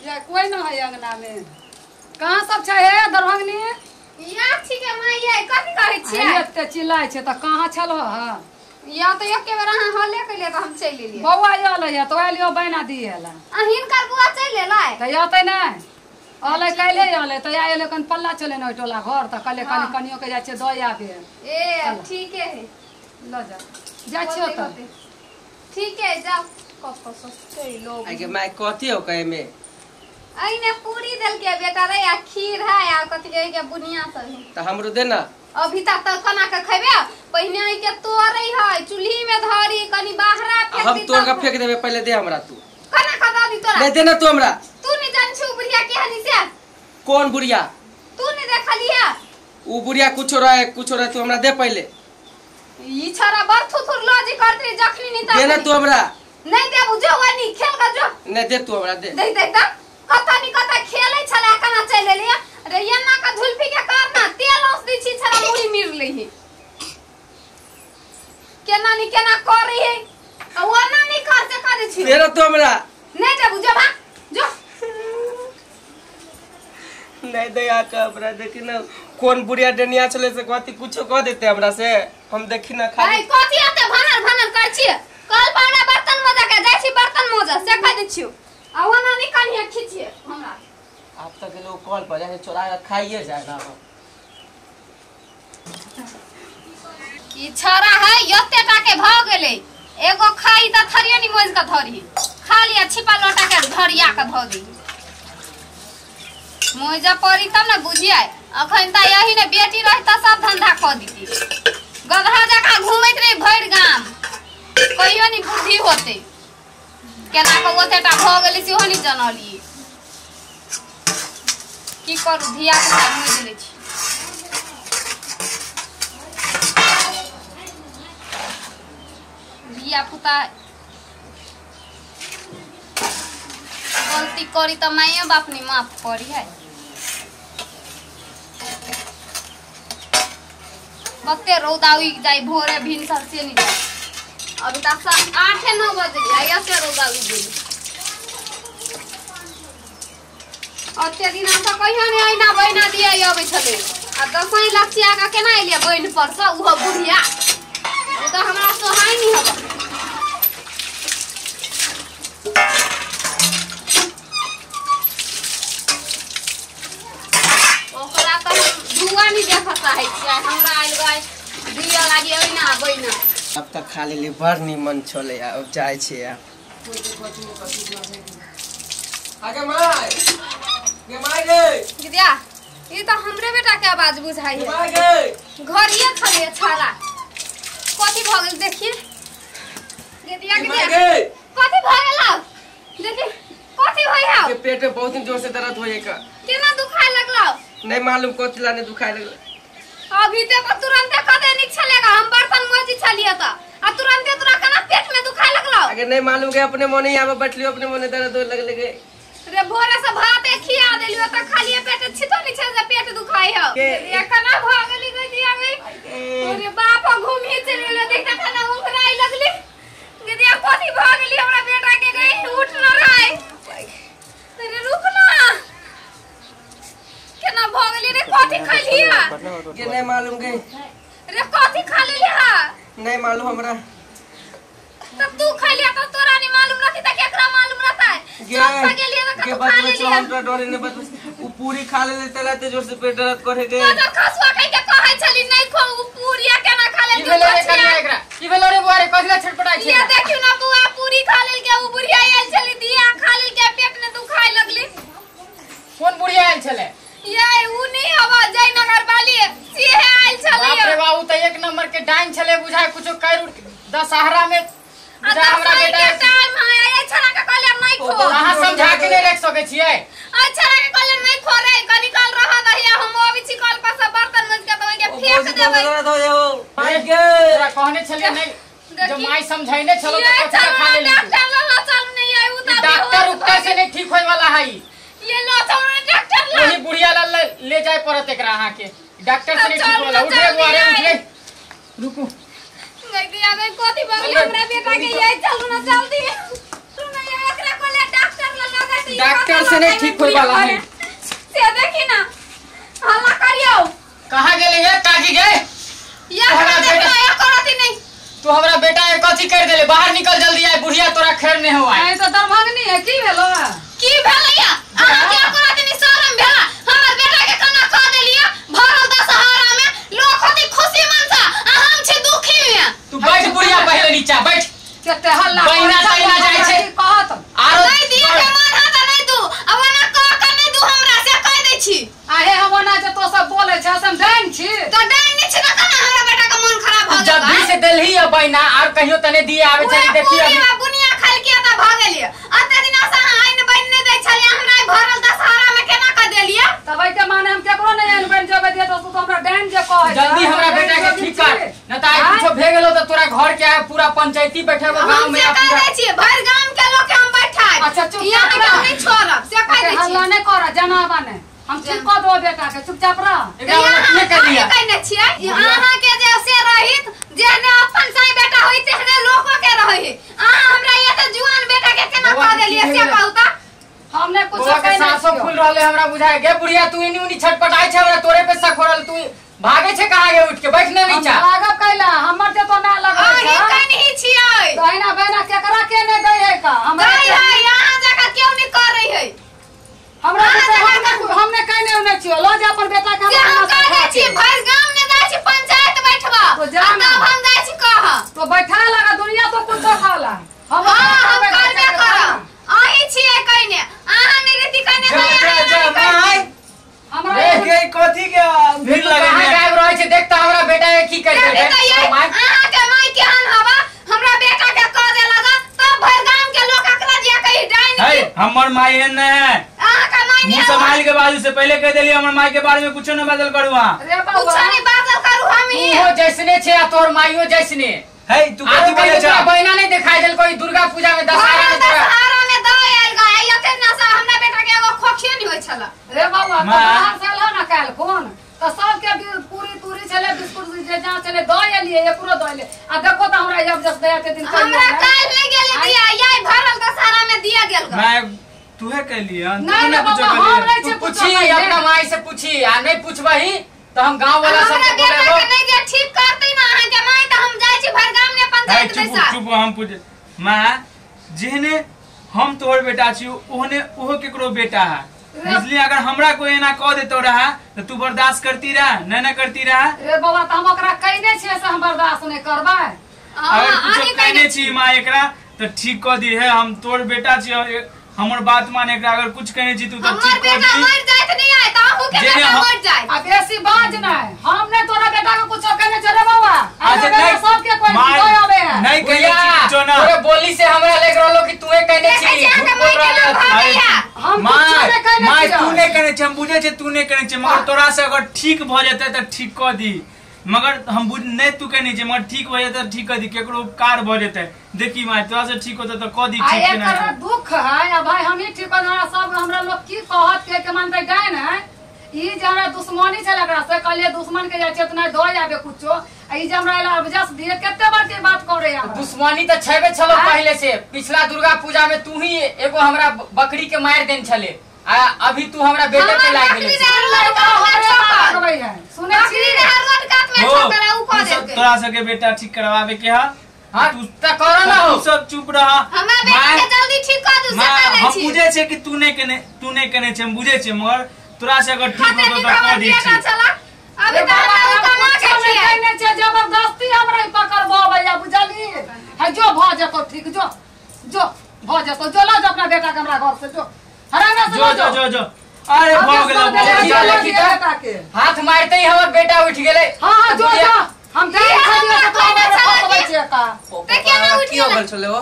बुझाय कोई न है अंगना में। कहाँ सब छै हे दरभंगनी? या ठीक है माई, ये कथि कहै छियै? एते चिल्लाय छै त कहाँ छलो ह? या त एके बेर अहाँ हले कइले त हम चलि एलियै। बौआ आयल है त आलियो बना दिएला। आ हिनकर बुआ चलि एलै? त अतै नै अलै काल्हि अलै त आयल कन पल्ला चले न टोला घर त कहले कनि कनियो के जाइ छै द आबे। ए ठीक है ल जा जाइ छियो त ठीक है जाओ। कत सस्ते लोग आगे my कथि हो कहे में? अइने पूरी देल के बेटा रे आ खीर है आ कथि कहे के बुनिया सब है। त हमरो दे ना। अभी तक त कना के खैबे? पहिने आई के तोरै है चूल्ही में धरी कनी बाहरा फेंक दी। हम तोड़ के फेंक देबे पहले दे हमरा तू। कना के द दी तोरा? नहीं दे ना तू हमरा। तू नहीं जान छु बुढ़िया के हनी से? कौन बुढ़िया? तू नहीं देखलिया? उ बुढ़िया कुछो रहे कुछो रहे, तू हमरा दे पहले। ई छरा बर थुथुर लॉजी करते जखनी नहीं दे ना तू हमरा। नहीं देबू जो वनी खेल के जो। नहीं दे तू हमरा दे। दे दे त कता नि कता खेलै छला कना चल एलिया रे यन्ना का झुलफी के करना तेल औस दी छी छला मुड़ी मिर लही केना नि केना करी है आ ओना नि कर से कर छी। दे तू हमरा। नहीं देबू जो भा जो। नहीं दे आ के हमरा देखी ना कौन बुढ़िया डनिया चले से कथि कुछो कह देते हमरा से हम देखी ना खाली। ए कथि आते भनर भनर कर छी कल पाड़ा बर्तन मजा के जाय छी बर्तन मजा से खा दै छियो आ ओना नि कनिया खिचिए हमरा। आप तक लोग कॉल पर जाके चोरा के खाइए जाएगा। ई छरा है यते टा के भ गेलै एगो खाई त थरिया नि मोज के धरी खा लिया छिपा लोटा के धरिया के ध दी मोजा परी तब न बुझिए। अखन त यही ने बेटी रही त सब धंधा क दीती गधा जका घुमैत रही भरि गाम कहियो नि बुद्धि होते केना के ओते टा भ गेलै सेहो नि जानलिए की करू धिया पुता मोज लै छी। धिया पुता गलती करी त माइए बाप नि माफ करी है। कते रौदा उगि जाय भोरे भिनसर से नि जाय अभी तक 8-9 बजे आया से रौदा उगि गेल। अते दिन हम त कहियो नै ऐना बहिना दिया अबै छलै आ दसैँ लक्ष्या के केना एलियै बहिन पर से उहो बुढ़िया उ त हमरा सोहाय नि हब। ओकरा त धुआ नि देख चाहै छियै हमरा आइल गाय दिया लागि ऐना बहिना। अब तक खा लेली बड़ निमन छलै अब जाइ छी। आगे my गे my गे गिदिया ई त हमरे बेटा के आवाज बुझाइ है। My गे घरिए छलै छाला कथि भ गेल देखिए गिदिया गिदिया कथि भ गेल देखिए कथि होय है? के पेट में बहुत जोर से दर्द होय का केना दुखाय लगलो? नहीं मालूम कथि लाने दुखाय लगलो। अभी देखो तुरंते कदे निक छलेगा हम बर्तन मोजी छलिए त आ तुरंते तोरा केना पेट में दुखाय लगलो? अगर नहीं मालूम के अपने मोने आवे बैठलियो अपने मोने दर्द होय लगले गे। रे भोरे से भात खिया देलियो त खालिए पेट छितो नि छै जे पेट दुखाय हो। ये केना भ गेली गई दिया गई अरे बाप घूमी चल गेलो देखता केना उंघराई लगली दिया कथि भ गेली हमरा बेटा के गई उठ न रहा। अरे रुक ना केना भ गेली रे कथि खलिया? के नहीं मालूम के रे कथि खा लेलिया? नहीं मालूम हमरा। त तू खलिया त तोरा नहीं मालूम रहती त केकरा मालूम रहता है? चौक पर गेलिए त के खा बात में लेलिया। हम तोरा डरे नहीं बस उ पूरी खा लेले तला ते जोर से पेट दर्द करे के। तो खसुआ कह के कहै छली नहीं खो उ पूरिया केना खा लेली? की भेलो रे कनिया एकरा? की भेलो रे बुआ रे कथि ला छटपटाइ छै? ये देखियो ना बुआ पूरी खा लेल के उ बुढ़िया आयल छली दिया खा लेल के पेट में दुखाय लगली। कोन बुढ़िया आयल छले? ये उ नहीं हवा जयनगर वाली से आयल छली। बाप रे बाप उ त एक नंबर के डाइन छले बुझाय कुछो कर दशहरा में बुझा हमरा बेटा के टाइम है ये छड़ा के कहले नहीं खो। अहाँ समझा के नहीं रख सके छियै? अच्छा के कहले नहीं खो रे कनी कल रह दहिया हम अबै छी कल पर से बर्तन मज के त ओइ के फेंक देबै। My गे तोरा कहने छलियै नहीं जब माई समझाइने छलो त कथि खा लेली? डॉक्टर ला चल नहीं आई उ त डॉक्टर उक्टर से नहीं ठीक होय वाला है ये लो चल डॉक्टर ला वही बुढ़िया ला ले जाय पड़त एकरा अहाँ के डॉक्टर से नहीं ठीक होला। उठ रे बुआ रे उठ रे रुकू गई दिया गई कथि भगले हमरा बेटा के ये चलू ना जल्दी तू नहीं एकरा कहले डॉक्टर ला लगा त डॉक्टर से नहीं ठीक होय वाला है। से देखी ना हल्ला करियो। कहां गेले हे काकी गे? या बेटा या करती नहीं। तू हमरा बेटा के कथि कर देले? बाहर निकल जल्दी आए, बुढ़िया तोरा खैर नहीं हो आए। नहीं तो दरभंगनी है की भेलो? की भेलैया? अहाँ के करती नहीं शरम भेला? हमर बेटा के कना कह देलिया भरल दशहरा में लोग होती खुशी मन सा आ हम छे दुखी में। तू बैठ बुढ़िया पहले नीचा बैठ। केते हल्ला बहिना तहिना जाय छै कहत आरो नहीं दिए के मन हा त नहीं दू अब ओना कह के नहीं दू हमरा से कह दै छी। आहे हम ओना जे तो सब बोलै छै हम डाइन छी। त डाइन नै छी त कना हमरा बेटा के मन खराब भ गेल। जब भी से देलही अब बहिना और कहियो तने दिए आवे छै देखी अभी बुनिया खाल के त भ गेलिए। अते दिना से अहाँ आइन बन नै दै छलिए हमरा भरल दशहरा में केना क देलिए? तब के माने हम केकरो नहीं आइन बन जबे दिए तो तू हमरा डाइन जे कहै। जल्दी हमरा बेटा के ठीक कर न त आइ कुछो भे गेलो त तोरा घर के आए पूरा पंचायती बैठेबो गांव में। हम से कह दै छी भर गांव के लोग के हम बैठाए। अच्छा चुप यहाँ के हम नहीं छोड़ब से कह दै छी। हल्ला नहीं कर जनाबा ने हम ठीक क दो बेटा के चुपचाप रह। एकरा वाला के कर लिया कहने छियै अहाँ के जे से रहित जेने अपन साई बेटा होई तेहने लोको के रही। अहाँ हमरा ये त जुआन बेटा के केना कह देलिए से कहू त? हमने कुछ कहने सासो फूल रहले हमरा बुझाय गे बुढ़िया तू इनी उनी छटपटाई छै हमरा तोरे पे शक हो रहल तू भागे छै कहां गे उठ के बैठ ने नीचा। भागब कैला हमर जे तो ना लगै छै। अहीं कहनी छियै बहिना बहिना केकरा के ने दै है का हमरा दै है यहाँ जाकर क्यों नहीं कर रही है? हमरा हमने कहने नै छियो ल जा अपन बेटा के हम कह दै छी भर गांव ने जाय छी पंचायत बैठबा तो जा तब हम जाय छी कह तो बैठा लगा दुनिया तो कुछो खाला हम हम करबे करब। अहीं छियै कहने अहाँ नहीं रीति कहने जा जा जा माय हमरा के कथि के भीड़ लगे कहां गायब रहै छै देखता हमरा बेटा के की कर दे। अहाँ के माय केहन हवा हमरा बेटा के कह दे लगा तब भर गांव के लोग एकरा जे कही डाइन है हमर माय एहन नै है। अहाँ के माय मुंह संभाल के बाजू से पहले कह देली हमर माय के बारे में कुछो न बदल करू हां। रे बाबा कुछो नहीं बदल करू हम ही तू जैसने छे आ तोर माइयो जैसने है तू कथि बोले छा? बहिना नहीं दिखाई देल कोई दुर्गा पूजा में दशहरा में दशहरा में the आयल गा एते नशा हमरा बेटा के एगो खोखियो नहीं होय छला। रे बाबा तो बाहर से एलो ना काल कोन त सब के पूरी तूरी छले बिस्कुट जे जा छले the एलिए एकरो the एलिए आ देखो त हमरा अब जस दया के दिन हमरा काल नहीं गेले दिया याई भरल दशहरा में दिया गेल गा। मैं तूहे कहलिए नहीं ना बाबा हम नहीं छे पूछी अपना माई से पूछी आ नहीं पूछबही त हम गांव वाला सब हमरा के बेटा बोलेबो के नहीं जे ठीक करते ना अहाँ के माई त हम जाय छी भर गांव ने पंचायत चुप बैसा। चुप हम पूछ मां जेहने हम तोहर बेटा छी ओहने ओहो केकरो बेटा है बुझली। अगर हमरा कोई एना कह देतो रहा त तू बर्दाश्त करती रहा न न करती रहा। रे बाबा त हम ओकरा कहने छियै से हम बर्दाश्त नहीं करबै। अगर कुछो कहने छी मां एकरा त ठीक क दी है हम तोर बेटा छी हमर बात मान एकरा अगर कुछ कहने छी तू त हमर ठीक क बेटा दी। मर जात नहीं आए त अहू के बेटा मर जाए। आ बेसी बाज नहीं हमने तोरा बेटा के कुछो कहने छे रे बाबा। अच्छा नहीं सब के कोई दय आवे है नहीं कहने छी कुछो ना। तोरे बोली से हमरा लग रहलो कि तूए कहने छी झूठ बोल रहल है। हम कुछो नहीं कहने माय छियै। तू नहीं कहने छी हम बुझे छी तू नहीं कहने छी मगर तोरा से अगर ठीक भ जेतै त ठीक क दी मगर हम बुझ नहीं तू कहने छी मगर ठीक भ जेतै ठीक क दी केकरो उपकार भ जेतै। देखी माय तोरा से ठीक होतै त क दी ठीक के ना। दुख है आ भाई हम ही ठीक हमरा सब हमरा लोग की कहत के के मानते गाय ने ई जे हमरा दुश्मनी छल एकरा से कहलिए दुश्मन के जाय छै त नहीं the जाबे कुछो आ ई जे हमरा एला अबजस दिए कते बार के बात करे यार। दुश्मनी त छेबे छलो पहले से। पिछला दुर्गा पूजा में तू ही एगो हमरा बकरी के मार देन छले आ अभी तू हमरा बेटा के लाग गेले। सुनै छी रोड कात में ठोकर उ कह देलकै तोरा सबके बेटा ठीक करवावे के हा। हां तू त कर ना हो तू सब चुप रहा हमरा बेटा के जल्दी ठीक कर दू से कह दै हम छी। बुझे छै कि तू नहीं कहने छै हम बुझे छै मगर तोरा से अगर ठीक होतो त कह दी छी। अभी त हमरा उ कमा के छियै कहने छै जबरदस्ती हमरा पकड़बो भैया बुझली है जो भ जेतो ठीक जो जो भ जेतो जो ला अपना बेटा के हमरा घर से जो हराना से जो जो जो जो अरे भ गेलो बेटा के हाथ मारते ही हमर बेटा उठ गेलै। हां हां जो जो हम जाय खाली से तो छियै का त केना उठ की हो गेल छले ओ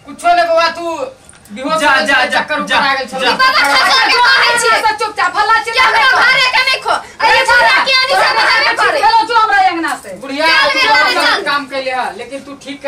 कुछो ने बौआ तू बेहोश जा जा जा चक्कर ऊपर आ गेल छले। बाबा खसर के कहै छी चुपचाप हल्ला चिल्ला घरे के नहीं खो अरे छोरा के आनी से बाहर करे चलो जो हमरा अंगना से बुढ़िया तू काम कैले ह लेकिन तू ठीक